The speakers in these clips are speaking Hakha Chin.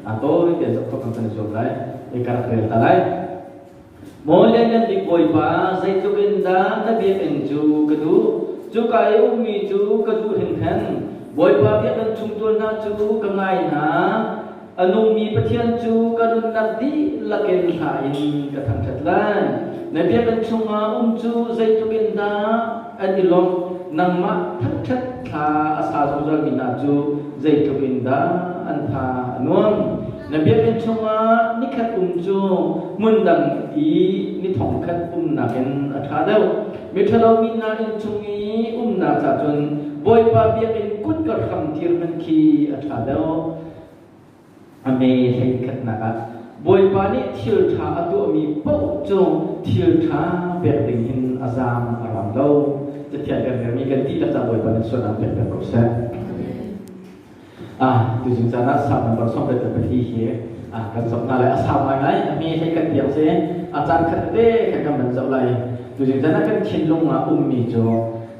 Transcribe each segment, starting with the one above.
A tawi te zoh khawh kan i zuam lai. I ka rak rel ta lai. Maw Lianngan Bik Bawipa, zeitluk in dah na biakinn cu ka duh! Cuka i ummi cu ka duh hringhran. Bawipa biakinn chungtual hna cu ka ngai hna. A nungmi Pathian cu ka nunnak dihlak in hla in ka thangṭhat lai. Na biakinn chungah um cu zeitluk in dah an i lawmh! Nangmah thangṭhat thla a sa zungzalmi hna cu zeitluk in dah an tha a nuam! Na biakinn chungah nikhat um cu hmun dang i ni thongkhat umnak in a ṭha deuh. Miṭhalo mi hna inn chung i umnak cha cun Bawipa biakinn kutka hram dir hmanh khi a ṭha deuh. A me hleikhatnak ah Bawipa nih thil ṭha a tuahmi paoh cu thil ṭha pek ding in a zaang a ram lo. Cathiang kan relmi kan dihlak ca Bawipa nih sualnak pek pek ko seh. Ah, tuzing caan ah Salm number 74 hi ah kan zoh hna lai. A sau ngaingai, a hme hlei kan tiang si. A caan khat tete khan kan van zoh lai. Tuzing caan ah kan thinlung ah ummi cu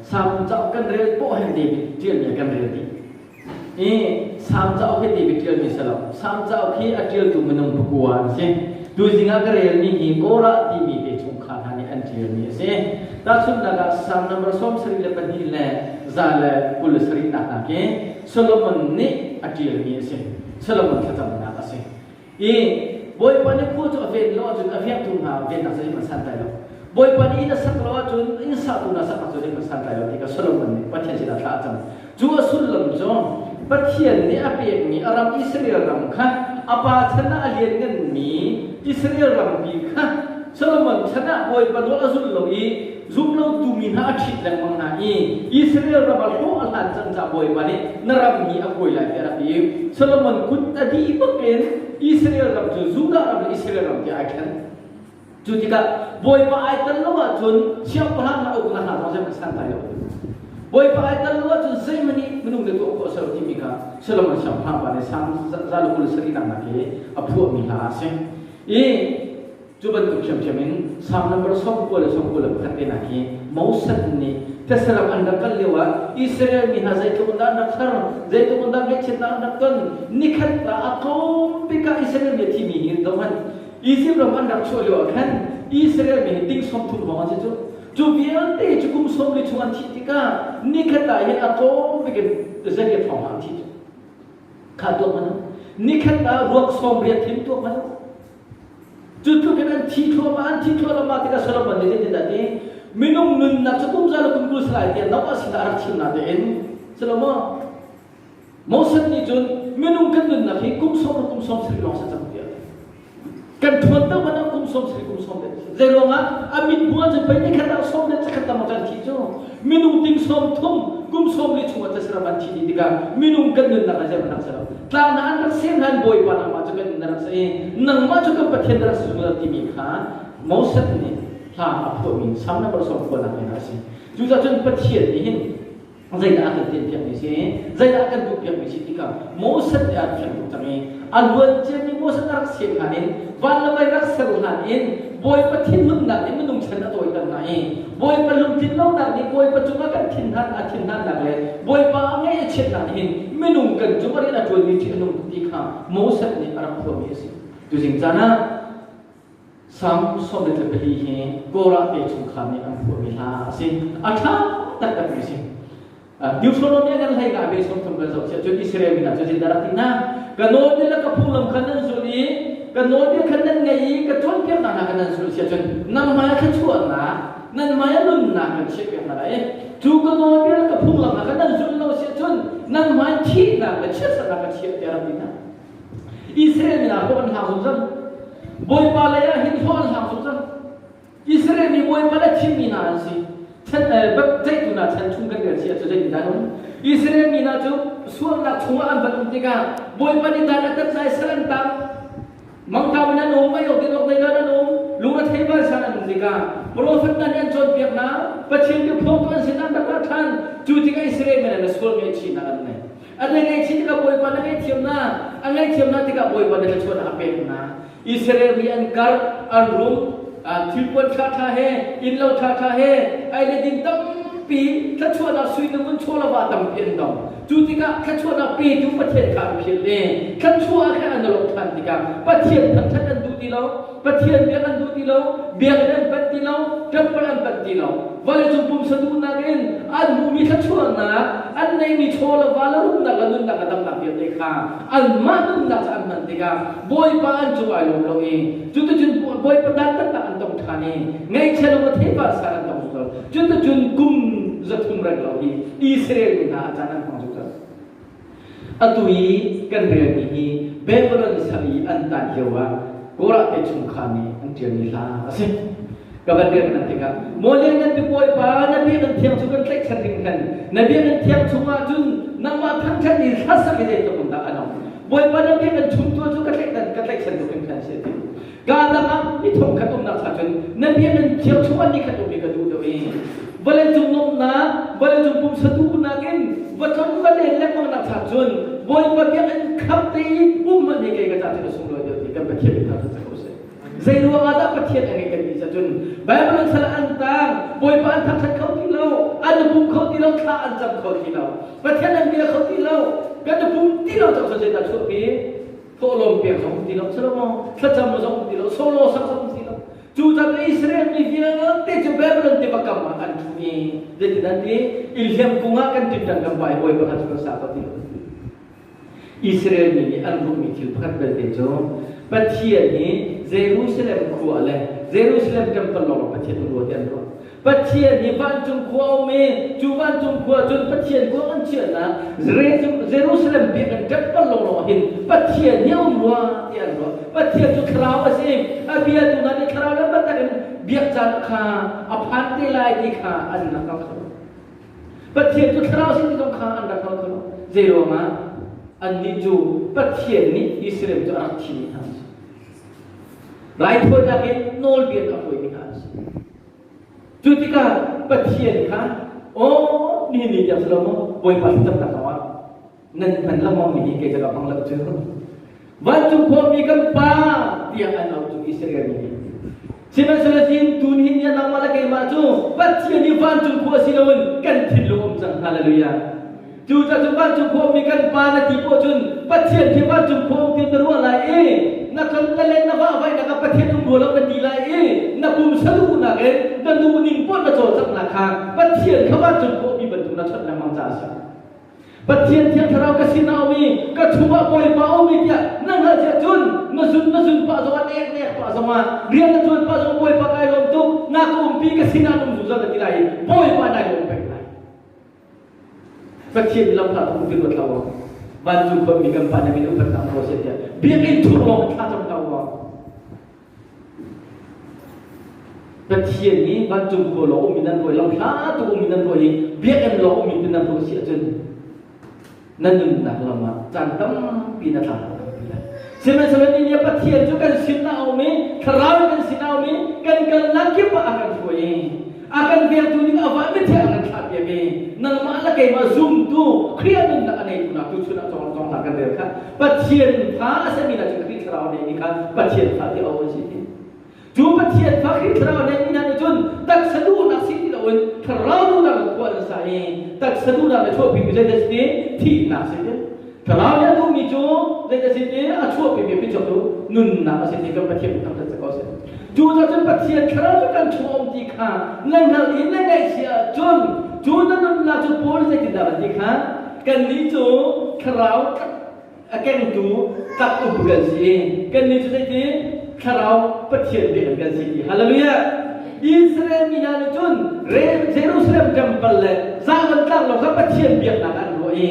Salm cauk kan rel poh hin David ṭialmi ah kan rel dih. I Salm cauk hi David ṭialmi si lo. Salm cauk hi a ṭialtu minung pakua an si. Tuzing ah ka relmi hi Korah timi te chungkhar hna nih an ṭialmi a si. Tahchunhnak ah Salm number 72 le 127 nak hna khi Solomon nih a ṭialmi a si. Solomon thlacamnak a si. I Bawipa nih khua cu a ven lo ahcun a vengtu hna vennak cu zeihmanh santlai lo. Bawipa nih inn a sak lo ahcun inn satu hna saknak cu zeihmanh santlai lo ti kha Solomon nih Pathian sinah thla a cam. Cu a sullam cu Pathian nih a pekmi a ram Israel ram kha a pa chan ah a liannganmi Israel rampi kha Solomon chan ah Bawipa nawl a zul lo i zumlotu mi hna a ṭhit lengmang hna i Israel ram ah hlawh a hlan cang caah Bawipa nih na ram hi a kuai lai tiah a rak ti. Solomon kut a dih bakin Israel ram cu Judah ram le Israel ram tiah ai ṭhen. Cu tikah Bawipa ai tel lo ahcun siangpahrang hna uknak hna zong zeihmanh santlai lo. Bawipa ai tel lo ahcun zeihmanh nih minung nih tuah khawh a si lo timi kha Solomon siangpahrang pa nih Salm 127 nak hi a phuahmi hla a si. I Cu bantuk ṭhiamṭhiam in Salm number 91 le 91 te hna hi Moses nih Thessalon an rak kal lioah Israel mi hna zeitluk in dah an rak har, zeitluk in dah ngaihchiatnak an rak ton, nikhat ah a tlawm bik ah Israel mi a thimi hi zohhmanh. Izipt ram an rak chuah lioah khan Israel mi hi ting 30 hrawng an si cu. Cu vialte cu kum 40 chung an thih tikah nikhat ah hin a tlawm bik in 800 hrawng an thi cu. Kha tuak hmanh u. Nikhat ah ruak 80 thim tuak hmanh u. Cu tluk in an thi thluahmah, an thi thluahmah tikah Solomon nih zeitindah ti? Minung nunnak cu kum za le kum 20 salai tiah Noah sinah a rak chim natein Solomon Moses nih cun minung kan nunnak hi kum sawm le kum 70 lawng si cang tiah kan ṭhawn deuh hmanh ah kum 70 kum sawm le zei ruangah a mit hmuh ahcun pei nikhat ah sawm le zakhat tam kan thi cu minung ting 30 kum 40 chungah casiram an thi dih tikah minung kan nunnak ah zeihmanh rak si lo Tlang hna an rak sem hlan Bawipa nangmah cu kan na rak si i nangmah cu kan Pathian na rak si zungzal timi kha Moses nih hla a phuahmi Salm number 90 nak a si. Cucaah cun Pathian nih hin zeidah a kan tinhpiakmi si, zeidah a kan duhpiakmi si ti kha Moses nih a rak fiang tuk cang i a luan ciami Moses a rak sem hlan in van le vei rak ser hlan in Bawipa thinhunnak nih minung chan a tawiter hna i Bawipa lungtlin lonak nih Bawipa cungah kan thinhan a thinhannak le Bawipa a ngaih a chiatnak nih hin minung kan cung a rian a ṭuanmi ṭih a nung tuk ti kha Moses nih a rak phuahmi a si. Tuzing caan ah Salm 44 hi Korah te chungkhar nih an phuahmi hla a si. A ṭha taktakmi a si. Deuteronomy kan hlei nga ve 30 kan zoh cun Israel mi hna cu zeidah rak ti hna? Ka nawlbia le ka phunglam kha nan zulh i ka nawlbia kha nan ngaih i ka cawnpiaknak hna kha nan zulh si ahcun nan hmai ah thluachuahnak nan hmai ah nunnak kan chiahpiak hna lai. Cu ka nawlbia le ka phunglam hna kha nan zulh lo si ahcun nan hmai thihnak le chiatsernak ka chiah tiah rak ti hna. Israel mi hna hlawh an hlang zungzal. Bawipa lei ah hin hlawh an hlang zungzal. Israel mi Bawipa le thimmi hna an si. Ceihtu hna chan chung kan rel si ahcun zeitindah an um? Israel mi hna cu sualnak chungah an van um tikah Bawipa nih dan a tat lai sal an tang. Mangtau in an um, ai awk din awk nei an um, lung a thei bal san an um tikah profet hna nih an cawnpiak hna, Pathian biaphuangtu an sin an rak ra ṭhan. Cu tikah Israel mi hna sual ngaihchihnak an nei. An ngaihchih tikah Bawipa na ngaihthiam hna, an ngaihthiam hna tikah Bawipa na thluachuahnak a pek hna. Israel mi an karh, an rum, thilpuan ṭhaṭha he, innlo ṭhaṭha he, ei le din tampi. tampi thluachuahnak sui le ngun chaw le va tampi an dong. Cu tikah thluachuahnak petu Pathian kha an philh i thluachuah kha an lawmh ṭhan tikah Pathian thangṭhat an duh ti lo, Pathian biak an duh ti lo, biakinn an panh ti lo, temple an panh ti lo. Vawleicung pumsa duhnak in an hmuhmi thluachuahnak, an neihmi chaw le va le rumnak le nunnak le damnak vialte kha anmah nunnak cu an hman tikah Bawipa an cung ai lawm lo i cuticun Bawipa dantatnak an tong ṭhan i ngaihchia lung a theipar san an tong zungzal. Cuticun kum 300 reng lo hi Israel mi hna a caan an hmang zungzal. Atu i kan relmi hi Babylon sal i an tan lio ah Korah te chungkhar nih an ṭialmi hla a si. Ka van rel hna tikah Maw Lianngan Bik Bawipa, na biakinn thiang cu kan tlaihchan hringhran. Na biakinn thiang chungah cun nangmah thangṭhat in hlasak i zeitluk in dah a nung. Bawipa na biakinn chung tu cu ka tlaihchan ka tlaihchan tuk hringhran si a ti. Kaa dang ah mi thongkhat umnak cha cun na biakinn thiang chungah ni khat um hi ka duh deuh i vawleicung nuamhnak, vawleicung pumsa duhnak in va tlon va len lengmang nak cha cun Bawipa biakinn khap te i um hmanh hi kei ka ca cun a sunglawi deuh ti kan Pathian min thangṭhat si ko seh. Zei ruang ah dah Pathian a ngei kan ti cun Bible an sal an tang, Bawipa an thangṭhat kho ti lo, an i pum kho ti lo, thla an cam kho ti lo, Pathian an bia kho ti lo, kan i pum ti lo cang zeidah chuahpi? Thawhlawm pek zong um ti lo, silo thlacam zong um ti lo, solo sak zong um ti lo. Cu caah Israel mi vialte cu Babylon tiva kam ah an ṭhu i zeitin an ti? Inn kung ah kan ṭinṭan kan vai bawi pakhat cu kan sa ko ti lo. Israel mi nih an ruahmi thil pakhat belte cu Pathian hi Jerusalem khua le Jerusalem temple lawng Pathian um rua ti an ruah. Pathian hi vancung khua a um i cu vancung khua cun Pathian kuang an chiahnak Jerusalem biakinn temple lawnglawng ah hin Pathian hi a um rua ti an ruah. Pathian cu thlarau a si. A biatu hna nih thlarau le biatak in biak caan kha a phan te lai ti kha an rak hngal kho. Pathian cu thlarau si ti zong kha an rak hngal kho. Zei ruangah annih cu Pathian nih Israel cu a rak thimi hna a si. Raithawinak in nawlbia a hruaimi hna an si. Cu tikah Pathian kha aw nihin ni tiang si lo maw Bawipa thlacamnak zongah nan hman lengmang mi hi kei cu ka hmang lo cu. Vancung khuami kan pa tiah an auh cu Israel mi nih. Sihmanhsehlaw zin tun hin ni nangmah le keimah cu Pathian i vancung khua si loin kan thinlung um cang. Hallelujah. Cucaah cun vancung khuami kan pa na ti poah cun Pathian khi vancung khua um ti na ruah lai i na tlon na len na vahvaihnak ah Pathian um rua lo na ti lai i na pumsa duhnak in na duhning poah na cawlcanghnak kha Pathian kha vancung khuami bantuk na chawnh lengmang caah a si. Pathian Thiang Thlarau ka sin ah um i ka chungah Bawipa um i tiah na hngalh siah cun na zun na zun pah zongah na ek na ek pah zongah rian na ṭuan pah zongah Bawipa kai lawm tuk na ka umpi ka sinah na um zungzal na ti lai i Bawipa nai lawm peng lai. Pathian lam hlah tung ti ruat hlah u. Vancung khuami kan pa na min upatnak ko seh tiah biakinn chung lawng thla cam hlah u. Pathian nih vancung khua lawng um in nan ruai lam hla tu um in nan ruai i biakinn lawng um in nan ruah si ahcun na nunnak lam ah caan tampi na tla Sihmanhsehlaw ni nih Pathian cu kan sin ah a um i thlarau kan sin ah a um i kan kalnak kip ah a kan hruai i a kan vengtu ding a van mithiang a kan thlahpiak i nangmah le keimah zumtu Khrih a nunnak a neitu nak tuchun ah cawng cawng hna kan rel kha Pathian fa a simi hna cu Khrih thlarau a neimi kha Pathian fa ti a si ti Cu Pathian fa Khrih thlarau neimi hna nih cun taksa duhnak si ti loin thlarau duhnak in khua an sa i taksa duhnak le chuahpimi zeidah si ti thihnak si ti thlarau nih a duhmi cu zeidah si ti a chuahpimi phichuak cu nunnak a si ti kan Pathian thangṭhat si ko seh. Cu cun Pathian thlarau cu kan chung a um ti kha na hngalh i na ngaih si ahcun cu na nunnak cu Paul zeitindah a ti kha kannih cu thlarau a kengtu tlak um kan si kannih cu zeiti thlarau Pathian biakinn kan si ti hallelujah Israel mi hna nih cun Jerusalem temple le Zion tlang lawng kha Pathian biaknak an ruah i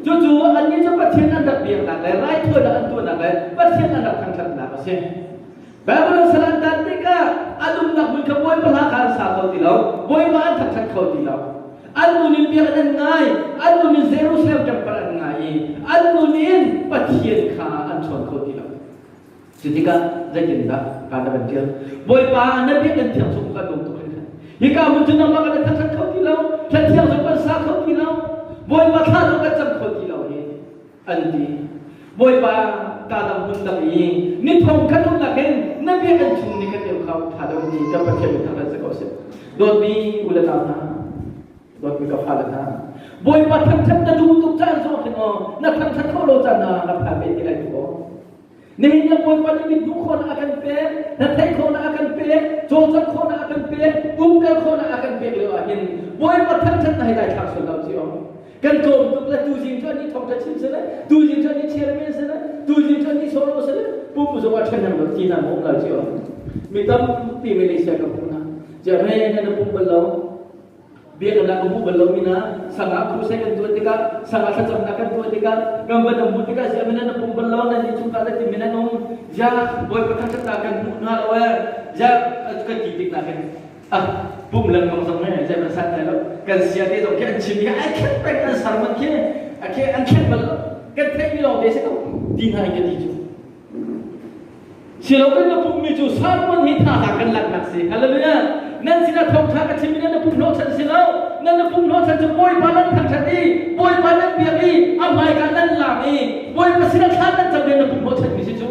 cucu annih cu Pathian an rak biaknak le raithawinak an tuahnak le Pathian an rak thangṭhatnak a si Babylon sal an tan tikah an umnak hmun kha Bawipa hla kha an sa kho ti lo Bawipa an thangṭhat kho ti lo An nun in biakinn an ngai, an nun in Jerusalem temple an ngai i an nun in Pathian kha an chawn kho ti lo. Cu tikah zeitindah ka na van ṭial? Bawipa na biakinn thiang chung kan um tuk hringhran. Hika hmun cu nangmah kan thangṭhat kho ti lo, thla thiang zong kan sa kho ti lo, Bawipa thla zong kan cam kho ti lo hi an ti. Bawipa ka dang hmun dang i ni thong khat umnak hin na biakinn chung ni khat deuh kha ṭha deuh ti kan Pathian min thangṭhat si ko seh. Dawtmi u le nau hna, Dawtmi ka fale hna, Bawipa thangṭhat na duh tuk caan zong khin aw, na thangṭhat khawh lo caan ah na phan ve ti lai tu aw. Nihin ah Bawipa nih mithmuh khawhnak a kan pek, na theih khawhnak a kan pek, cawlcangh khawhnak a kan pek, umkal khawhnak a kan pek lio ah hin Bawipa thangṭhat na hei dai thlak sual lo ci aw. Kan tlawm tuk le tuzing cu an i thawngṭha chim si le, tuzing cu an i chairman si le, tuzing cu an i solo si le, pum zong ah ṭhahnem lo ti hna maw um lai ci aw. Mi tampi Malaysia ka hmuh hna. Germany na pum bal lo. Biaknak ka hmuh bal lomi hna sangah crusade kan tuah tikah sangah thlacamnak kan tuah tikah kan van hmuh tikah ziah nan pum bal lo nan nih chungkhar le timi nan um ziah Bawipa thangṭhatnak kan hmuh hna lo ee ziah kan ti tik nakin ah pum lengmang zong he zei man san lai lo kan sia te zong khi an chim i ai khen peng an sermon khi a khi an khen bal lo kan theihmi lawng te si ko ti hna in ka ti cu Silo kan na pummi cu sermon hi thazaang kan laknak si. Hallelujah. Nan sinah thawngṭha ka chim i nan na pum hnawhchan si lo. Nan na pum hnawhchan cu Bawipa nan thangṭhat i Bawipa nan biak i a hmaika nan laam i Bawipa sinah thla nan cam i na pum hnawhchanmi si cu.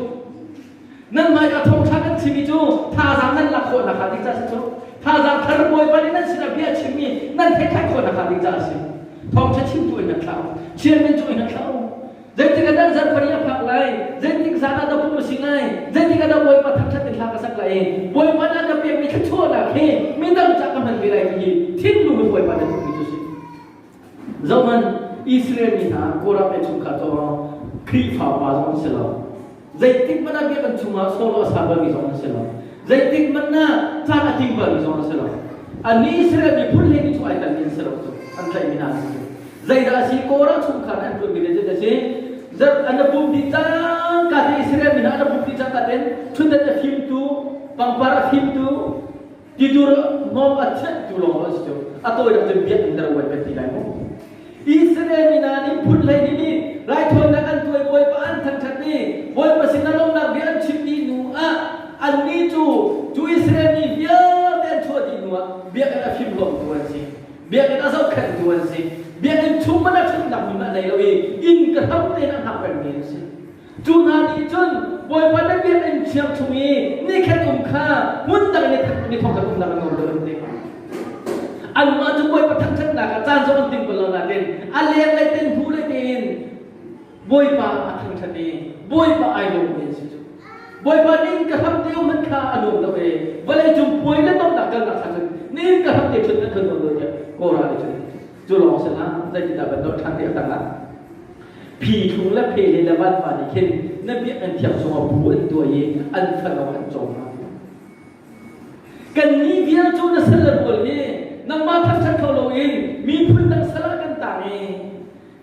Nan hmaika thawngṭha kan chim i cu thazaang nan lak khawh nakhnga ding ca si cu. Thazaang thar Bawipa nih nan sinah bia a chimmi nan theih than khawh nakhnga ding ca a si. Thawngṭha chimtu in nan thlah. Chairman cu in nan thlah. Zeitik ah dah zarhpari a phak lai? Zeitik zan ah dah pum a si lai? Zeitik ah dah Bawipa thangṭhat in hla ka sak lai i Bawipa nih a ka pekmi thluachuahnak hi midang cah ka hman ve lai ti hi thinlung in Bawipa na duhmi cu si. Zohhmanh, Israel mi hna Korah le chungkhar cu Khrihfa pa zong an si lo. Zeitik hmanh ah biakinn chungah solo a sa balmi zong an si lo. Zeitik hmanh ah caan a ting balmi zong an si lo. Annih Israel miphun hlei ni cu ai telmi an si lo cu. An tlaihmi hna an si cu. Zeidah a si? Korah chungkhar an ṭuanmi le zeidah a si? Zarh an pum dih cangka te Israel mi hna an pum dih cangka ten ṭhutdan a fimtu, pangpar a fimtu, tidur hmawm a thianhtu lawng an si cu. A tawinak cun biakinn dar uan kan ti lai mu. Israel mi hna nih phun 12 nih raithawinak an tuai Bawipa an thangṭhat i Bawipa sin ah lawmhnak bia an chim dih hnu ah annih cu cu Israel mi vialte an chuah dih hnu ah biakinn a fimhlawmtu an si. Biakinn a zohkhenhtu an si. Biakinn chung hmanh ah ṭhutnak hmun a nei lo i inn ka hram tein a hngak pengmi an si. Cu hna nih cun Bawipa na biakinn thiang chung i nikhat um kha hmun dang in ni thong khat umnak an nuam deuh an ti. Anmah cu Bawipa thangṭhatnak ah caan zong an ting bal lo nain a lenglei tein hnulei tein Bawipa a thangṭhat i Bawipa ai lawmmi an si cu. Bawipa nih ka hram te um hmanh kha a nuam lo i vawleicung puai le nuamhnak kalnak kha cun nihin ka hram te ṭhut hmanh kha nuam lo tiah Korah nih cun cu lawng si hlah zeitindah ban dolh ṭhan te a tang ah phi thlung le phe le le vanva nih khin na biakinn thiang chungah bu an tuah i an fano an cawm hna. Kannih vial cu na sal le rual hi nangmah thangṭhat kho loin miphun dang sal ah kan tang i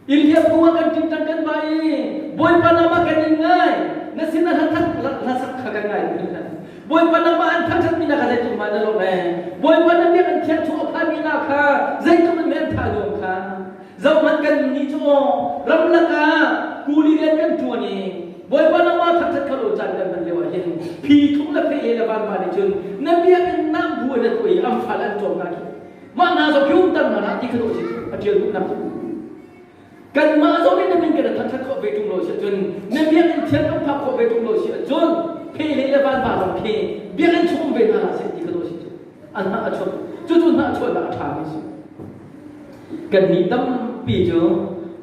Iliam kung ah kan ṭingṭang kan vai i Bawipa lam ah kan in ngai. Na sin ah hlasak kha kan ngai ti khan. Bawipa lam ah an thangṭhatmi na kha zeitluk ma na lawmh ee. Bawipa na biakinn thiang chung a phanmi na kha zeitluk in mei an thah nuam kha. Zohhmanh kan nih cu aw ramlak ah kuli rian kan ṭuan i Bawipa lam ah thangṭhat kha lo caan kan hman lio ah hin phi thum le phei le van va nih cun na biakinn nam bu in a tuah i an fal an cawm hna khi. Mah hna zong hi umter hna hlah ti kha dawh si a ṭial duhnak cu. Kanmah zong nih na min kan thangṭhat khawh ve ṭung lo si ahcun na biakinn thiang kan phak khawh ve ṭung lo si ahcun phe le le vanva zong khi biakinn chung um ve hna hlah seh ti kha dawh si cu. An hnah a chuak. Cucu hnah a chuahnak a ṭhami a si. Kannih tampi cu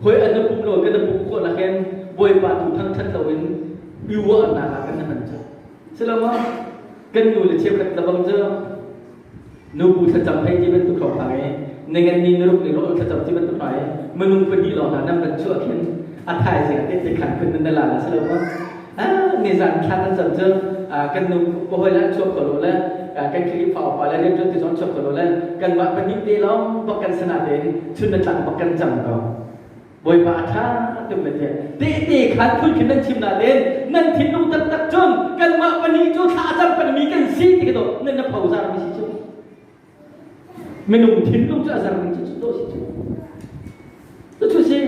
hoi an na pum lo kan na pum khawh nakin Bawipa tu thangṭhat loin i uahnak ah kan na hman cu. Silama kan nu le cheukhat lebang cu nubu thlacam hei ti bantuk hrawng hna i ningan ni nuruk ni rawl thlacam ti bantuk hna i minung pahnih lawng hna nan van chuah khin a thaizing ah tehte khan phun nan la la si lo maw? Nizan thla kan cam cu kan nu ka hawi le an chuak kho lo le kan Khrihfa upa le rianṭuan ti zong chuak kho lo le kanmah pahnih te lawng bak kan sana tein chun na tlak bak kan cam ko. Bawipa a ṭha tuk le tiah tehte khan phun khin nan chim nain nan thinlung taktak cun kanmah pahnih cu thla a cam pengmi kan si ti ka dawh nan na phozarmi si cu minung thinlung cu a zarmi cu cu si cu cu si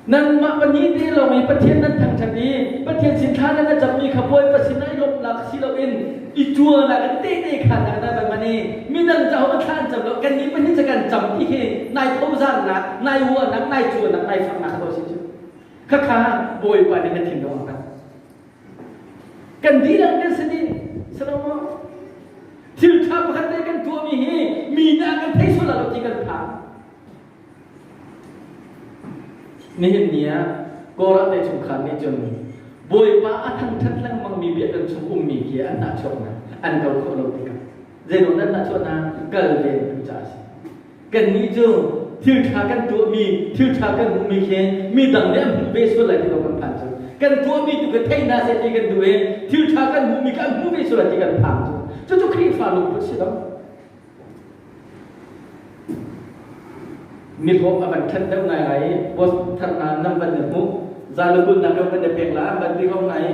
Nanmah pahnih te lawng i Pathian nan thangṭhat i Pathian sin thla nan cammi kha Bawipa sinah i lawmhnak si loin i ṭuanak in tehte khannak na van hman i midang caah thla an cam lo kannih pahnih cu kan cam ti hi nai phozarnak, nai uahnak, nai cuanak, nai faknak kha si cu. Khakha Bawipa nih na thinlung a hngalh. Kan dihlak kan si dih. Silo maw? Thil ṭha pakhat te kan tuahmi hi mi nih an kan thei sual lai lo ti kan phang. Nihin ni ah Korah te chungkhar nih cun Bawipa a thangṭhat lengmangmi biakinn chung ummi khi an nahchuak hna, an kal khawh lo tikah zeiruang dah an nahchuah hna? Kal ven tu caah a si. Kannih cu thil ṭha kan tuahmi, thil ṭha kan hmuhmi khi midang nih an hmuh ve sual lai ti ko kan phan cu. Kan tuahmi tu kha thei hna seh ti kan duh i thil ṭha kan hmuhmi kha an hmu ve sual lai ti kan phang cu. Cucu Khrihfa lungput si lo. Mihlawh a van ṭhat deuh ngai lai i boss thar hna nan van i hmuh zalukul nak kan van i pek la an van ti ko hna i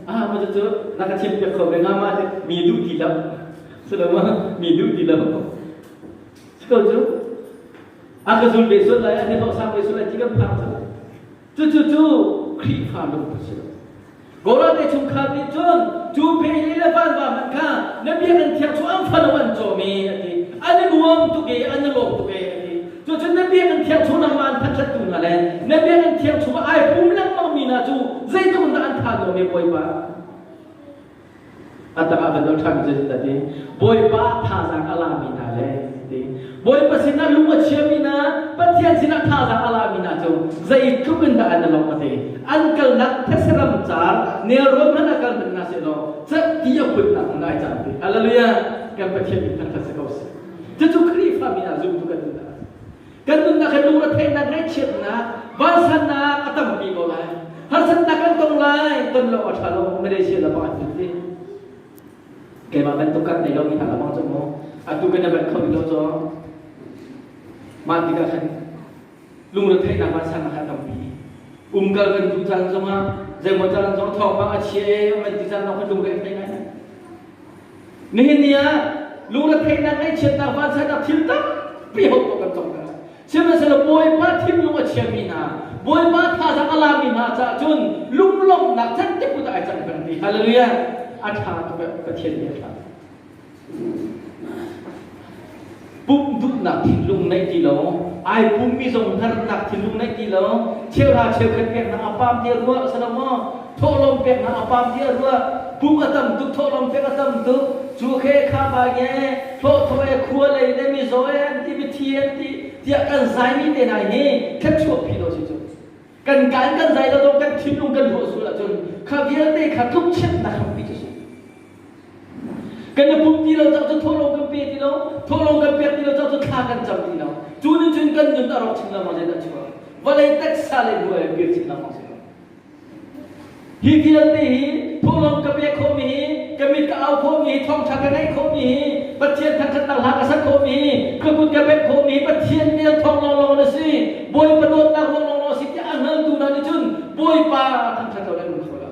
ah ma cucu na ka chim piak kho ve nga ma ti mi duh ti lo si lo ma mi duh ti lo si ko cu a ka zul ve sual lai an i hlawh sang ve sual lai ti kan phang cu cucu cu Khrihfa lungput si lo Korah te chungkhar nih cun cu phei le vanva hmanh kha na biakinn thiang chung an fano an cawm i a ti. An i nuam tuk i an i lawm tuk i a ti. Cucun na biakinn thiang chung nangmah an thangṭhattu hna le na biakinn thiang chungah ai pum lengmangmi hna cu zeitluk in dah an tha nuam i Bawipa A tangah van doh ṭhan cu a ti. Bawipa thazaang a lami hna le ti. Bawipa sinah lung a chiami hna, Pathian sinah thazaang a lami hna cu zeitluk in dah an i lawmh a ti. An kalnak thetse ram car nelrawn hmanh ah kal hmanh hna sehlaw cat ti a phutnak hmun ai cang ti. Hallelujah! Kan Pathian min thangṭhat si ko seh. Cucu Khrihfa mi hna zumtu kan nunnak a si. Kan nunnak hi lungretheihnak, ngaihchiatnak, vansannak a tampi ko lai. Harsatnak kan tong lai, ton lo a ṭha lo, Malaysia la bang an ti. Keimah bantuk kan nei lomi hna la bang cu mu. Atu kan i banh kho rih lo cu. Mah tikah khan lungretheihnak vansannak a tampi. Umkal kan duh caan zongah zeimaw caan zong thawngpang a chia e van ti caan zong kan lungre a thei ngai. Nihin ni ah lungretheihnak, ngaihchiatnak, vansannak thil tampi ho ko kan tong hna. Sihmanhsehlaw Bawipa thinlung a chiami hna, Bawipa thazaang a lami hna caah cun lunglawmhnak cantik ut ah ai cang peng ti. Hallelujah! A ṭha tuk eh, Pathian nih a ṭha. Pumh duhnak thinlung neih ti lo, ai pummi zong hnarnak thinlung neih ti lo, cheuhra cheukhat peknak a pam tiah ruah a si lo maw? Thawhlawm peknak a pam tiah ruah, pum a tam tuk, thawhlawm pek a tam tuk, cu khe kha ba nge, hlawhthaw e khua lei le mizaw e an ti, mithi an ti, tiah kan zaimi te hna hi thluachuah phi lo si cu. Kan kaan kan zai lo zong kan thinlung kan ruah sual ahcun kha vialte kha tlukchiatnak hrampi cu si. Kan i pum ti lo cang cu thawhlawm kan pe ti lo, thawhlawm kan pek ti lo cang cu thla kan cam ti lo. Cu nih cun kan nun a rawk chin lengmang zeidah chuak. Vawlei taksa le hnuai a kir chin lengmang si ko. Hi vialte hi thawhlawm ka pek khawhmi hi, ka mit ka au khawhmi hi, thawngṭha ka ngaih khawhmi hi, Pathian thangṭhatnak hla ka sak khawhmi hi, ka kut ka pek khawhmi hi Pathian vel thawng lawnglawng an si. Bawipa dawtnak ruang lawnglawng a si tiah a hngaltu hna nih cun Bawipa thangṭhat lo le an um kho lo.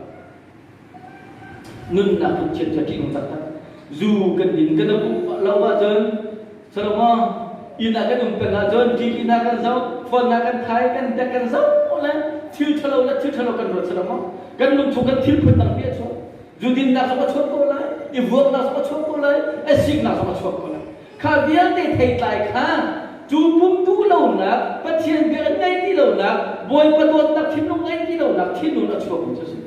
Nunnak lungchiat cu a ṭihnung taktak. Zu kan din kan i lo ahcun Salomo inn ah kan um peng ahcun TV hna kan zoh, phone hna kan thai, kan tek kan zoh le thil ṭhalo le thil ṭhalo kan ruat Salomo. Kan lungchung kan thil phun dang pi a chuak. Zu dinnak zong a chuak ko lai, i vuaknak zong a chuak ko lai, a siknak zong a chuak ko lai. Kha vialte theitlai kha cu pum duh lonak, Pathian bia an ngaih ti lonak, Bawipa dawtnak thinlung ngaih ti lonak thinlung a chuakmi cu a si.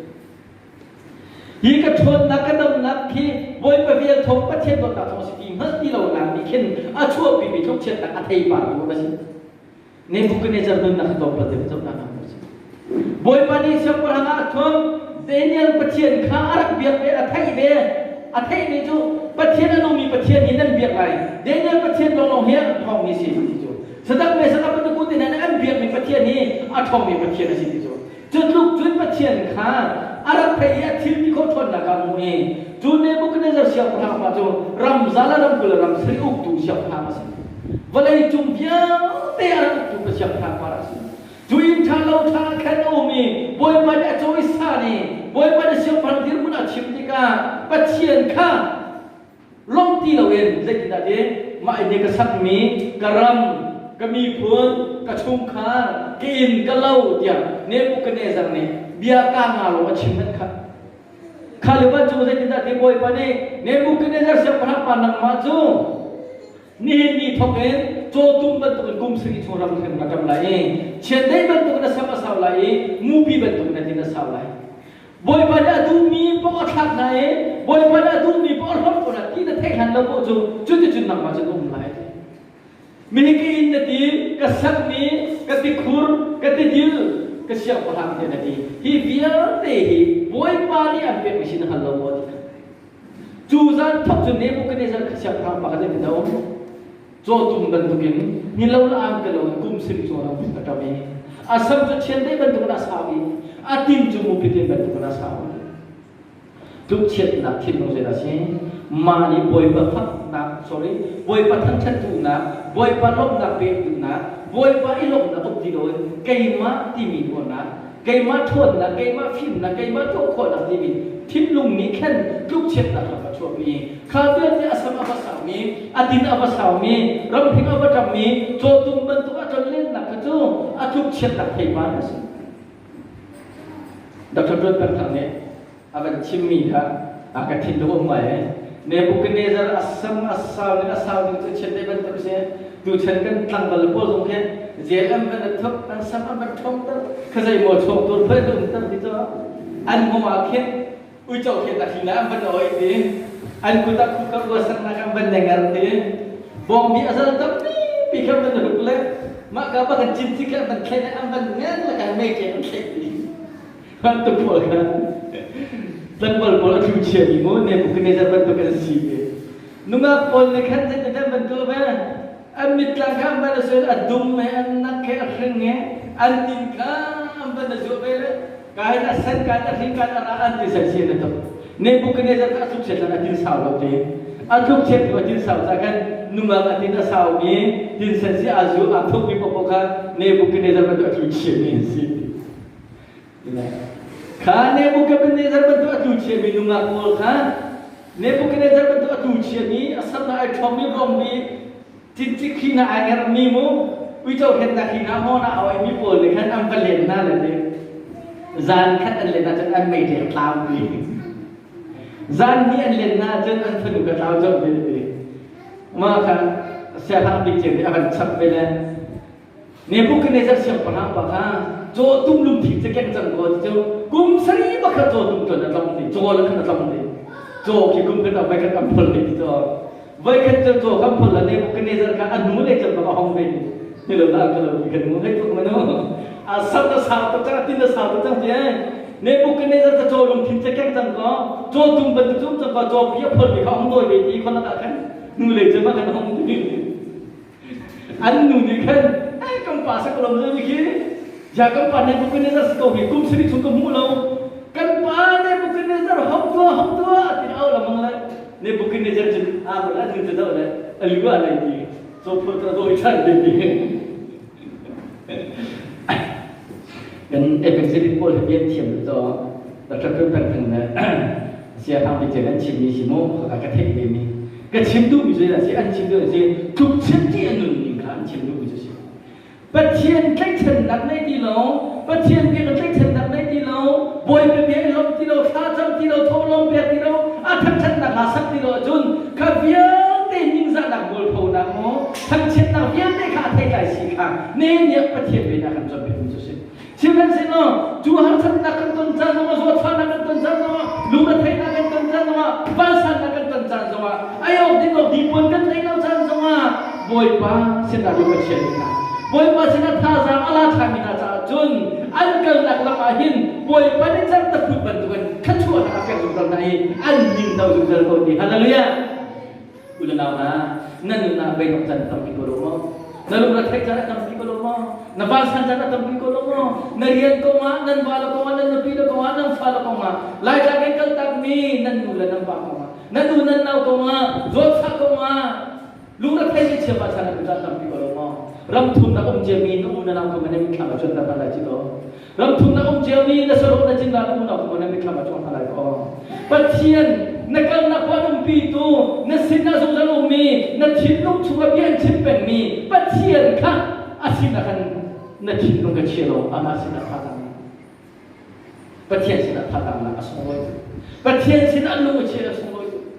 Hi ka ṭhawnnak ka damnak khi Bawipa vel thawng Pathian dawtnak thawng a si ti hngalh ti lonak nih khin a chuahpimi tlukchiatnak a theipar tu a si. Nebuchadnezzar nunnak kha tlawmpal te zohnak ah a si. Bawipa nih siangpahrang ah a thuam Daniel Pathian kha a rak biak ve a theih ve a theihmi cu Pathian a nungmi Pathian hi nan biak lai Daniel Pathian lawnglawng hi a ṭhawngmi si ti cu Sadak me Sadak bantuk te hna nih an biakmi Pathian hi a ṭhawngmi Pathian a si ti cu Cu tluk cun Pathian kha a rak theih i a thil ti khawh ṭhawnnak ah hmu i cu Nebuchadnezzar siangpahrang pa cu ramza le ramkul le ram sari uktu siangpahrang a si. Vawlei cung vialte a rak uktu pa siangpahrang pa a si. Cu inn ṭha lo ṭha ah khan a um i Bawipa nih a cawisan i Bawipa nih siangpahrang dirhmun a chim tikah Pathian kha lawmh ti loin zeitindah ti mah inn hi ka sakmi ka ram ka miphun ka chungkhar ka inn ka lo tiah Nebuchadnezzar nih bia ka nga lo a chim hmanh kha kha lio cu zeitindah ti Bawipa nih Nebuchadnezzar siangpahrang pa nangmah cu nihin ni thawk in cawtum bantukin kum sarih chung ram hrim na ṭam lai i chiandeih bantukin na sam a sau lai i mupi bantukin na tin a sau lai. Bawipa nih a duhmi paoh a thlak hna i Bawipa nih a duhmi paoh a hlawt ko hna ti na theih hlan lo paoh cu cuticun nangmah cu na um lai ti. Mihi ka inn na ti, ka sakmi, ka tikhur, ka tidil, ka siangpahrang tiah na ti. Hi vialte hi Bawipa nih an pekmi si na hngal lo maw ti kha. Cu zan thawk cu Nebuchadnezzar kha siangpahrang pa kha zeitin a um? Cawtum bantukin ni lo le ang te lo in kum sarih chung a a ṭam i a sam cu chiandeih bantukin a sau i a tin cu mupitin bantukin a sau. Tlukchiatnak thinlung zeidah a si? Mah nih Bawipa faknak, sorry, Bawipa thangṭhat duhnak, Bawipa lawmhnak pek duhnak, Bawipa i lawmhnak um ti loin keimah timi ruahnak, keimah ṭhawnnak, keimah fimnak, keimah tuah khawhnak timi thinlung nih khan tlukchiatnak ram a chuahpi. Kha vialte a sam a va saumi, a tin a va saumi, ramhring a va ṭammi, cawtum bantuk a tlonlennak kha cu a tlukchiatnak theipar a si. Dr. Tuan Peng Thang nih a van chimmi kha a ka thin tuk um ngai. Nebuchadnezzar a sam a sau ning a sau ning cu chiandeih bantuk a si. Tuchan kan tlangval pawl zong khi jail an van thuk an sam an van ṭhong ter kha zei maw chawng tur phei um ter ti cu an hmong ah khin uico khin a thli an van oi ti an kut ah kut ka saknak an van nengar ti bawngbi a zal tampi pi kha van ruk le mah ka ba kan cin ci kha van thlen an van ngen le kan mei ke an thlek ti bantuk pawl kha tlangval pawl a thlu chia mi mu Nebuchadnezzar bantuk an si ve Nungak pawl nih khan zeitindah an tuah ve? An mittlang kha an van a sual, a dum he, an nak he, a hring he, an tin kha an van a zuah ve le kain a sen, kain a hring, kain a ra an ti sai si na tuk. Nebuchadnezzar kha a tluk chiat a tin sau lo ti. A tluk chiat hnu a tin sau ca khan nungak a tin a sau mi, tin sen si a zu a thuk mi paohpaoh kha Nebuchadnezzar bantuk a tlu chia mi an si. Kha Nebuchadnezzar bantuk a tlu chiami nungak pawl kha Nebuchadnezzar bantuk a tlu chiami a samnak ai ṭhawngmi ruangmi cincik khi na ai ngerhmi mu uico hennak hi na maw na awi mi pawl nih khan an va len hna le ti zan khat an len ahcun an mei ṭek tlau ti zan hnih an len hna ahcun an fanu ka tlau colh ve ti mah kha siahrang bik cio nih a van chap ve le Nebuchadnezzar siangpahrang pa kha cawtum lungthin cu keng cang kaw ti cu kum sarih bakhat cawtum cun a tlong ti caw le khan a tlong ti caw khi kum khat ah voikhat an phol ti caw voikhat cu caw kan phol la Nebuchadnezzar kha a nu le cun bak a hong ve ti ni lo la ka lo ti kan mu hei tuk manu a sam na sau tuk cang a tin na sau tuk cang ti ai Nebuchadnezzar ca caw lungthin cu keng cang kaw cawtum bantuk cum cang kaw caw pi a phol mi kha hong dawi ve ti khon ah khan nu le cun ma kan hong ti An nu nih khan eh kan pa sa ko lo mi khi ja kan pa Nebuchadnezzar si ko hi kum sarih chung ka hmu lo kan pa Nebuchadnezzar hong tua hong tua ti au lamang le Nebuchadnezzar cu a bul a nu cu do le a lu a lei ti so phul ta doi chan te ti kan evangelist pawl hi bian thiam to Dr. Peng Peng Thang le sia thang bi chen an chim mi si mu ka ka theih ve mi ka chim duh mi cu si an chim duh si tluk chim ti an nun ning kha an chim duh mi cu si Pathian tlaihchannak nei ti lo Pathian bia ka tlaihchannak nei ti lo Bawipa bia i lawmh ti lo thlacam ti lo thawhlawm pek ti lo a thangṭhatnak hla sak ti lo ahcun kha vialte ningzahnak mualphonak maw thangchiatnak vialte kha a theitlai si kha ne nih Pathian bia nih a kan cawnpiak mi cu si Sihmanhsehlaw cu harsatnak kan ton caan zongah, zawtfahnak kan ton caan zongah, lungretheihnak kan ton caan zongah, vansannak kan ton caan zongah, ei awk ding awk dipuan kan theih lo caan zongah Bawipa sinah lung a chiami hna, Bawipa sinah thazaang a la ṭhanmi hna caah cun an kalnak lam ah hin Bawipa nih cerhtaphut bantukin thluachuahnak a pek zungzal hna i an ning do zungzal ko ti. Hallelujah! U le nau hna, nan nunah beidongh caan tampi ko lo maw? Na lungre theih caan a tampi ko lo maw? Na vansan caan a tampi ko lo maw? Na rian kongah, nan va le kongah, nan nupi le kongah, nan fa le kongah, Laitlang in kaltakmi nan nu le nan pa kongah, nan u nan nau kongah, zawtfah kongah, lungre theih ni chiapa caan an caan tampi ko lo maw? Ram thumnak um ciami na u na nau kong nan mitthlam ah cuan hna lai ci to. Ram thumnak um ciami na saruh na cinla na unau kong na mitthlam ah cuang hna lai ko. Pathian na kalnak khua umpi tu na sinah zungzal ummi na thinlung chungah bia an chim pengmi Pathian kha a sinah khan na thinlung ka chia lo amah sinah tha Pathian sinah tha nak a sunglawi Pathian sinah lung a chia a sunglawi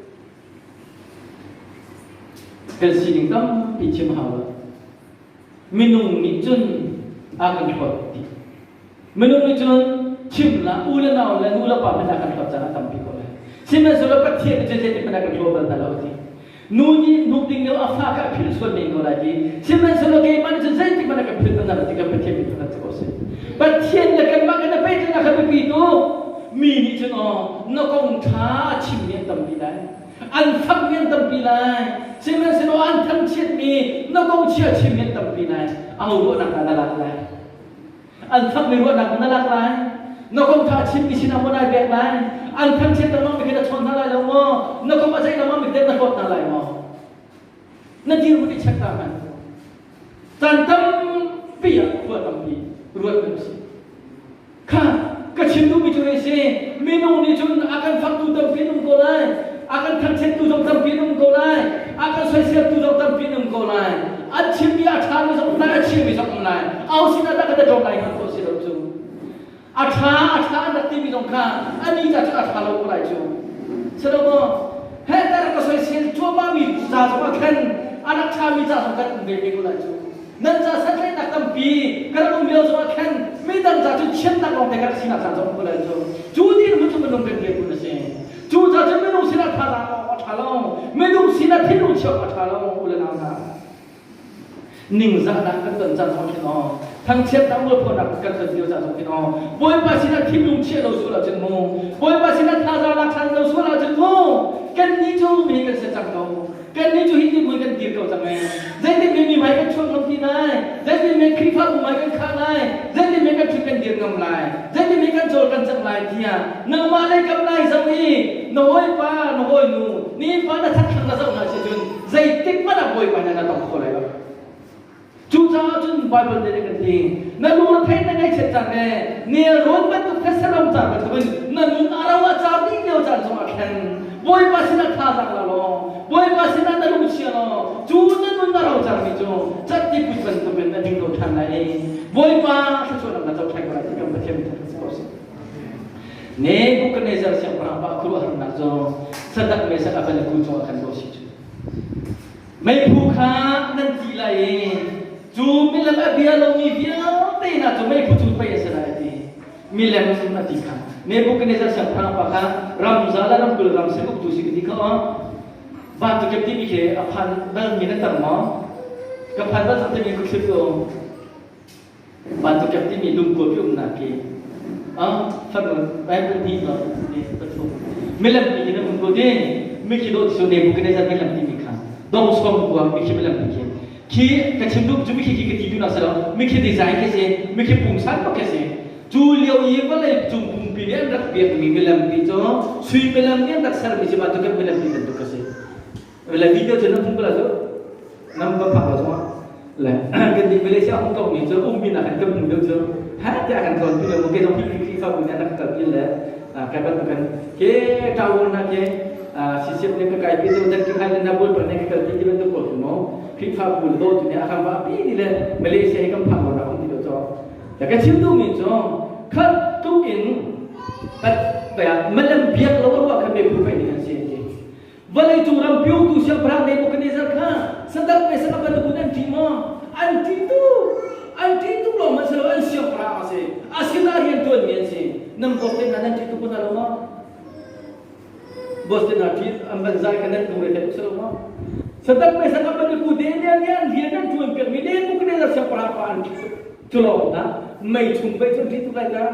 kan sining tampi chim hau lo Minung nih cun a kan hlawt dih. Minung nih cun Chim la u le nau le nu le pa hmanh ah kan hlawt caan a tampi ko lai. Sihmanhsehlaw Pathian nih cun zeitin hmanh a kan hlaw bal hna lo a ti. Nu nih hnuk ding lio a fa kha a philh sual men ko lai ti. Sihmanhsehlaw keimah nih cun zeitik hmanh a kan philh bal hna lo ti kan Pathian min thangṭhat ko seh. Pathian le kanmah kan i pehtlaihnak kha biapi tuk. Mi nih cun aw na kong ṭha a chimmi an tampi lai. An fakmi an tampi lai. Sihmanhsehlaw an thangchiatmi na kong chia chimmi an tampi lai. Aho ruahnak dah na lak lai? An fakmi ruahnak na lak lai. Na kong ṭha chimmi sinah maw nai pek lai? An thangchiat lengmang mi khi na chawn hna lai lo maw? Na kong a ceih lengmang mi khi na hlawt hna lai maw? Na dirhmun i check ta hmanh. Caan tampi ah khua tampi ruat kan si. Kha ka chim duhmi cu hei si, minung nih cun a kan faktu tampi an um ko lai, a kan thangchiattu zong tampi an um ko lai, a kan soiseltu zong tampi an um ko lai. An chimmi a ṭhami zong um lai, a chiami zong um lai. Au sinah dah kan i ṭawm lai hngalh khawh si lo cu. A ṭha, a ṭha an rak timi zong kha anih ca cun a ṭha lo ko lai cu. Salomo, he ka rak ka soisel cuahmahmi ca zong ah khan a rak ṭhami ca zong kan um ve ve ko lai cu. Nan ca santlaihnak tampi ka rak um lio zongah khan midang ca cun chiatnak lawngte ka rak sinak caan zong um ko lai cu. Cu dirhmun cu minung kan dirhmun a si. Cu ca cun minung sinah thazaang awk a ṭha lo. Minung sinah thinlung chiah awk a ṭha lo u le nau hna. Ningzahnak kan ton caan zong khin aw, thangchiatnak mualphonak kan ton lio caan zong khin aw, Bawipa sinah thinlung chiah lo sual ahcun mu, Bawipa sinah thazaang lak ṭhan lo sual ahcun mu, kannih cu mi kan si cang ko. Kannih cu hi ti mui kan dir ko cang ee. Zeitin men mi hmai kan chuak ngam ti lai? Zeitin men Khrihfabu hmai kan khah lai? Zeitin men kan ṭhut kan dir ngam lai? Zeitin men kan cawl kan cang lai tiah nangmah lei kam lai zoh i na hawipa, na hawinu, nifa na thatthlang na zoh hna si cun zeitik hmanh ah Bawipa nih na tong kho lai lo. Cucaah cun Baibal nih kan ti, na lungretheih na ngaihchiat caan le nelrawn bantuk thetse-ram caan bantukin na nun a ro a car dih lio caan zongah khan Bawipa sinah thazaang la law, Bawipa sinah na lung chia law, cu na nun a ro carmi cu catti put bantukin na ding ko ṭhan lai i Bawipa thluachuahnak na co ṭhan ko lai ti kan Pathian min thangṭhat si ko seh. Nebuchadnezzar siangpahrang pa khuaruahharnak cu Sadak Mesak Abednego cungah khan ko si cu. Meiphu kha nan tih lai i cu milem a bia lomi vialte hna cu meiphu cu pei a si lai a ti. Milem a ti kha. Nebuchadnezzar siangpahrang pa kha ramza le ramkul ram sin uktu si ka ti kha aw. Vantukep timi khi a phan balmi nan tam maw? Ka phan bal cang timi ka thlip ko. Vantukep timi lungkua pi umnak khi ah fanu Bible ni no ni pathum milem ti na um ko ding mi khi dawh su Nebuchadnezzar milem ti mi kha dong som kua mi khi milem ti khi khi ka chim duh cu mi khi khi ka ti duh nak si lo mi khi design khi si mi khi pungsan bak khi si cu lio i vawlei cung pumpi nih an rak biak mi milem ti cu sui milem nih an rak ser mi si ba tu kan milem ti bantuk ka si Le video cu na hmu bal cu nam ka phak lo zongah le kan nih Malaysia hong kong mi cu ummi nak kan hmu deuh cu ha tiah kan tlawn pi deuh ke zong hi Khrihfabu nih an kal pi le kai bantuk kan ke tower na ke sisiap ne ka kai pi deuh dan ki hai na bul pa ne ka kal pi ti bantuk ko mu Khrihfabu le do tu ne akam ba pi ni le Malaysia hi kan phak lo na um ti do cho da ka chim duh mi cu khat tuk in pat malam biak lo ruah khan me phu pai ni kan si ti Vawleicung ram piotu siangpahrang Nebuchadnezzar kha sadak le sadak bantukin an ṭih maw? An ṭih tuk. An ṭih tuk lawng hmanh si lo, an siangpahrang a si. A sinah rian ṭuanmi an si. Nan boss te hna nan ṭih tuk hna lo maw? Boss te hna ṭih an van zai kha nan lungre thei tuk si lo maw? Sadak le sadak bantuku Daniel nih an rian an ṭuan piakmi Nebuchadnezzar siangpahrang pa an ṭih tuk. Cu lawng hna mei chung pei cu an ṭih tuk lai ta.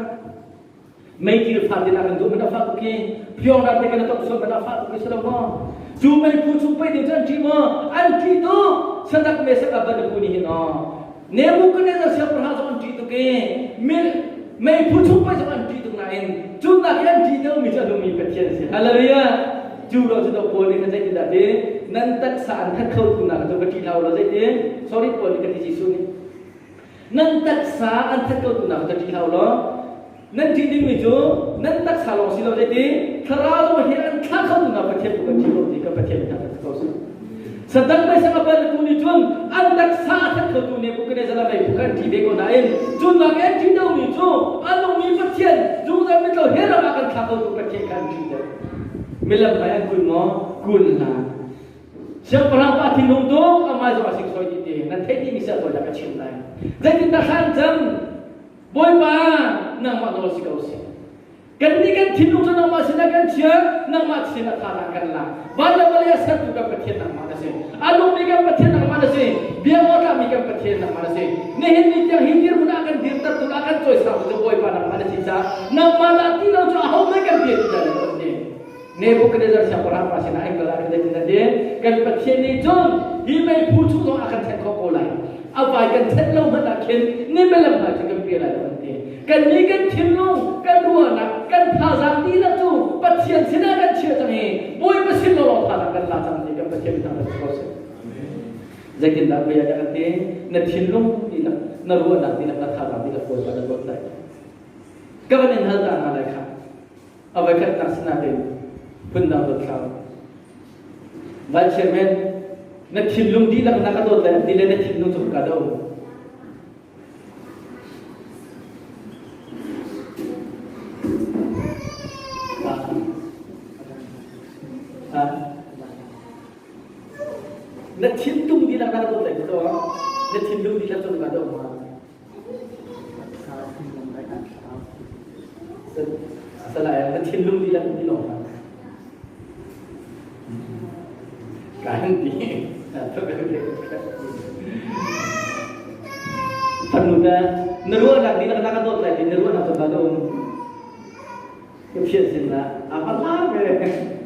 Meikil fa tin a kan duh man a fah tuk hi phiong rat te kan tok sual man a fah tuk hi si lo maw cu meiphu chung pei ding cu an ṭih maw an ṭih tuk sadak mesak abednego nih hin aw Nebuchadnezzar siangpahrang zong an ṭih tuk i meiphu chung pei zong an ṭih tuk nain cu nak i an ṭih deuhmi cu a nungmi Pathian a si hallelujah cu lo cu do Paul nih khan zeitindah ti nan taksa an that kho tu nak cu va ṭih hlah u law zeiti sorry Paul nih ka ti Jesuh nih Nan taksa an that ko tu nak cu ṭih hlah u law nan ṭih dingmi cu nan taksa lawng si lo zeiti thlarau zong hi an thlah kho tu nak Pathian tu kan ṭih ko ti kan Pathian nih kan ko si. Saddam mei sang a tu nih cun an taksa a that kho tu Nebuchadnezzar a mei kan ṭih ve ko nain cu nak i an ṭih deuhmi cu a nungmi Pathian zungzal mitlo he ram ah kan thlah kho tu Pathian kha an ṭih deuh. Milam hmai an kun maw? Kun hlah. Siangpahrang pa thinlung tuk amah zong a singsawi dih ti nan theih dihmi si a tawinak ka chim lai. Zeitindah thla an cam? Bawipa, nangmah nawl si ko sih. Kannih kan thinlung cu nangmah sinah kan chia, nangmah sinah thazaang kan lak. Van le vawlei a sertu kan Pathian nangmah na si. A nungmi kan Pathian nangmah na si. Bia tlami kan Pathian nangmah na si. Nihin ni tiang hi dirhmun ah kan dirtertu ah kan cawisangtu cu Bawipa nangmah na si caah nangmah dah ti lo cu ahohmanh kan bia ti dah lo an ti. Nebuchadnezzar siangpahrang pa sinah an kal ah khan zeitin a ti? Kan Pathian nih cun hi meiphu chung zong a kan thenh khawh ko lai. A vai kan thenh lo hmanh ah khin ni melam hna cu kan pe lai lo an ti. Kannih kan thinlung, kan ruahnak, kan thazaang dihlak cu Pathian sinah kan chiah cang i Bawipa sin lawlaw thazaang kan la cang ti kan Pathian min thangṭhat ko seh. Zeitindah bia nih a kan ti? Na thinlung dihlak, na ruahnak dihlak, na thazaang dihlak Bawipa na dawt lai. Ka van in hal ta hna lai kha. A voikhatnak sinain phundang dawt hlah. Vice Chairman, na thinlung dihlak na ka dawt lai ti le na thinlung cu ka do. Na thinlung dihlak na ka dawt lai ti to. Na thinlung dihlak cu ka do ma. Salai na thinlung dihlak in lawng hlah. Kan ti. Farnu ta na ruahnak dihlak na ka dawt lai ti na ruahnak cu ka um. Ka phiat sin la a pa la ve.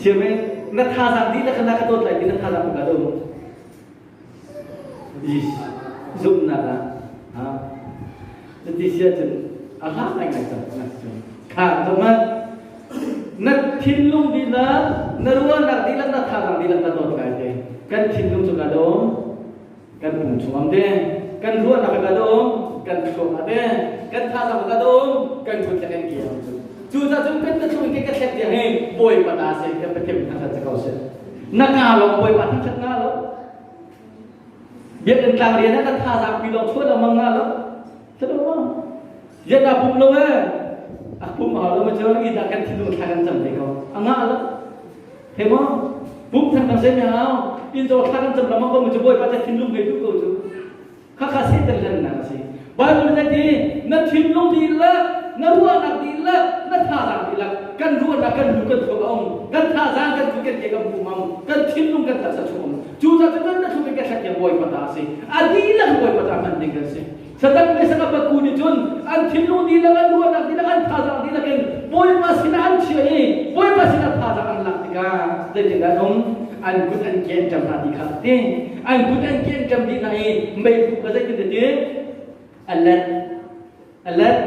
Thiam na thazaang dihlak na ka dawt lai ti na thazaang ka dawt. Zumhnak ah cuti si ahcun a hla ngaingai cang na kha zohhmanh na thinlung dihlak na ruahnak dihlak na thazaang dihlak na dawt lai te kan thinlung cu ka dawm kan pum chung am te kan ruahnak ka dawm kan thluak a te kan thazaang ka dawm kan kut le kan ke am cu cu ca cun kan ka chung ke ka thlek tiang hi bawipa ta si kan pathian thangṭhat si ko seh na ka lawng bawipa thangṭhat nga lo biakinn tlang rian ah na thazaang pi lawng chuah lengmang nga lo thalo ma rian ah pum lo e a pum hau lo ma cu i dah kan thinlung thla kan cam te ko a nga lo He maw? Pum thang thang sen hau. In zo thla kan cam lama ko mu cu bawipa ca thinlung ngei tu ko cu. Kha kha Satan hlennak a si. Bible nih ti na thinlung dihlak, na ruahnak dihlak, na thazaang dihlak, kan ruahnak kan lu kan thluak a um, kan thazaang kan kut kan ke kan pum am, kan thinlung kan taksa chung um. Cu ca cu kan na thluk in kan thlat tiang bawipa ta a si. A dihlak bawipa ta hman ding kan si. Satan le Sakapaku nih cun an thinlung dihlak, an ruahnak dihlak, an thazaang dihlak in Bawipa sinah an chiah i Bawipa sinah thazaang an lak tikah zeitindah an um? An kut an ke an ṭam hna ti kha a ti. An kut an ke an ṭam dih hna i meiphu kha zeitin ti? A let, a let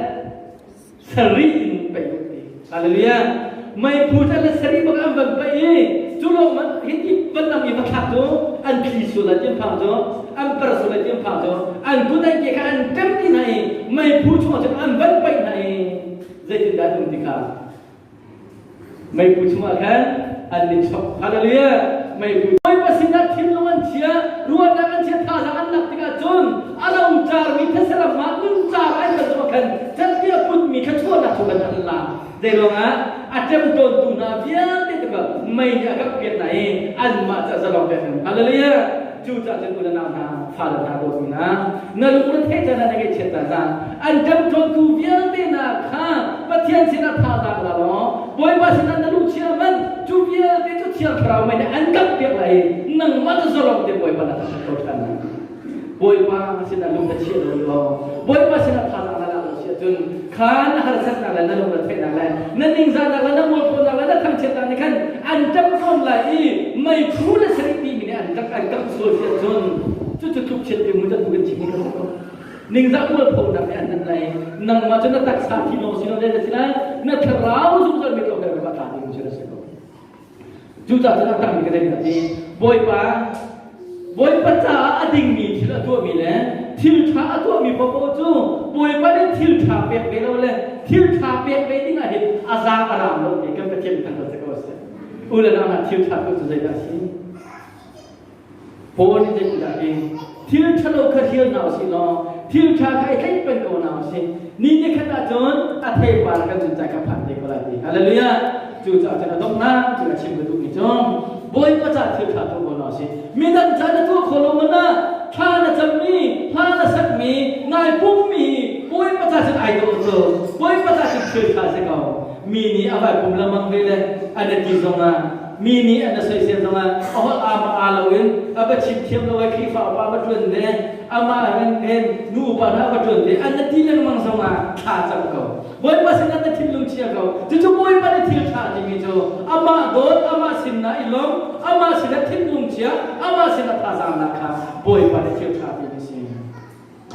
sarih in paih u ti. Hallelujah. Meiphu cu le sarih bak an van paih i cu lawng man hiti van lam i va thlak cu an thli sul an phang cu an per sul an phang cu an kut an ke kha an ṭem ti hna i meiphu chungah cun an van paih hna i zeitindah an um ti kha Meiphu chungah khan an i chok. Hallelujah! Meiphu. Bawipa sinah thinlung an chia, ruahnak an chia, thazaang an lak tikah cun a lo carmi thasaram ah nuncar an kan zong khan cantia putmi thluachuahnak cu kan an la. Zei ruangah a ṭemtawntu hna vialte te kha mei nih a kangh piak hna i anmah cu a zalong pek hna. Hallelujah! Cucaah cun u le nau hna, fale hna, dawtmi hna, na lungre theih caan ah na ngaihchiat hna hna. An ṭemṭawntu vialte hna kha Pathian sinah thazaang la law, Bawipa sinah na lungchia hmanh, cu vialte cu Thiang Thlarau mei nih an kamhpiak lai i nangmah cu zalong te Bawipa na thangṭhat ko ṭhan lai. Bawipa sinah lung na chiah lo law, Bawipa sinah thazaang na lak lo si ahcun, kha na harsatnak le na lungretheihnak le na ningzahnak le na mualphonak le na thangchiatnak nih khan an ṭamh lai i meiphu le sarih timi nih an rak an kamh sual si ahcun cucu tlukchiat ti mu cu kan chim kan ko ningzah mualphonak nih an nan lai nangmah cu na taksa thi lawng si lo le si lai na thlarau zungzal mi tlawm le va tla ding cu na si ko Cucaah cun a tangmi ka zei ti Bawipa Bawipa caah a dingmi thil a tuahmi le thil ṭha a tuahmi paohpaoh cu Bawipa nih thil ṭha pek ve lo le thil ṭha pek ve ding ah hin a zaang a raam lo ti kan Pathian thangṭhat si ko seh. U le nau hna thil ṭha tuah cu zeidah a si? Paul nih zeitindah a ti? Thil ṭhalo kha hrial hna usih law thil ṭha kha i tlaih peng ko hna usih. Ni ni khat ahcun a theipar kan cun cai kha phan te ko lai ti. Hallelujah! Cucaah cun a donghnak cu a chim ka duhmi cu Bawipa caah thil ṭha tuah ko hna usih. Midang ca na tuah khawh lo man ah thla na cammi, hla na sakmi, nai pummi Bawipa. ai dawh cu Bawipa ca cu thil ṭha si ko. Mi nih a vai pum lengmang ve le an i ti zongah mi nih an soisel zongah a holh aa ma aa loin a va chim thiam lo ai Khrihfa upa va ṭuan ve amah hen nu upa hna va ṭuan ve an na ti lengmang zongah thla cam ko. Bawipa sinah na thinlung chia ko. Cucu Bawipa nih thil ṭha timi cu amah dawt, amah sinah i lawm, amah sinah thinlung chia, amah sinah thazaangnak kha Bawipa nih thil ṭha timi si.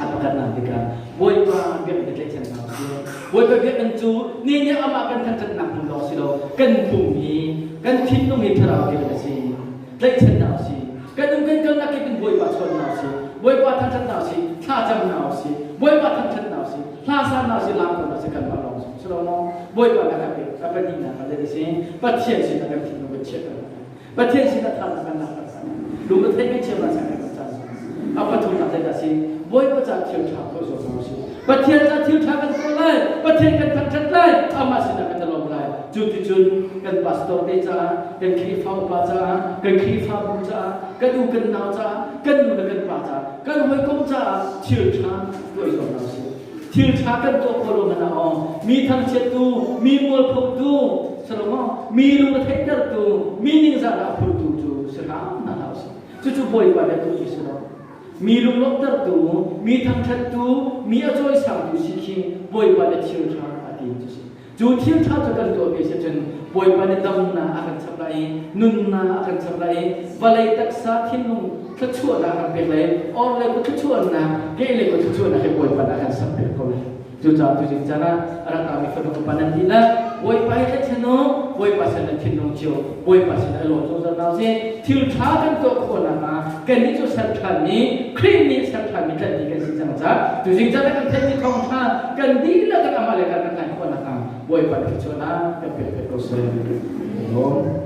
A pakhatnak tikah Bawipa biakinn i tlaihchan hna usih. Bawipa biakinn cu ni nih amah kan thangṭhatnak hmun lawng si lo, kan pum hi, kan thinlung hi thlarau biakinn a si. Tlaihchan hna usih. Kan um kan kalnak kip in Bawipa chawn hna usih. Bawipa thangṭhat hna usih. Thlacam hna usih. Bawipa thangṭhat hna usih. Hla sa hna usih, laam ko hna usih, kanmah lawng si lo maw? Bawipa na kan pek, a pahnihnak ah zei a si? Pathian sinah kan thinlung kan chiah kan Pathian sinah thazaang kan lak kan lung a thei kan cheu kan kan caan a pathumnak zei dah si Bawipa ca thil ṭha tuah zuam hna usih Pathian ca thil ṭha kan tuah lai Pathian kan thangṭhat lai amah sinah kan i lawm lai cu ti cun kan pastor te caah kan Khrihfa upa caah kan Khrihfabu caah kan u kan nau caah kan nu le kan pa caah kan hawikom caah thil ṭha tuah zuam hna usih thil ṭha kan tuah khawh lo hmanh ah aw mi thangchiattu mi mualphotu Salomo mi lung a theihtertu mi ningzah a phurtu cu si hram hna hlah usih cucu Bawipa nih a duhmi si lo mi lunglawmhtertu mi thangṭhattu mi a cawisangtu si khi Bawipa nih thil ṭha a ti cu si cu thil ṭha cu kan tuah ve si cun Bawipa nih damnak a kan chap lai i nunnak a kan chap lai i vawlei taksa thinlung thluachuahnak a kan pek lai or le ku thluachuahnak ke le ku thluachuahnak hi Bawipa nih a kan sak pek ko lai Cucaah tuzing caan ah a rak rami fanu fapa nan dihlak Bawipa hi tlaihchan u, Bawipa sin nan thinlung cio, Bawipa sin a lawm zungzal hna usih. Thil ṭha kan tuah khawh nakhnga kannih cu ser ṭhanmi, Khrih nih ser ṭhanmi tlanhmi kan si cang caah tuzing caan ah kan theihmi thawngṭha kan dihlak in amah le kan kan hngalh khawh nakhnga Bawipa nih thluachuahnak kan pek pek ko seh. Amen.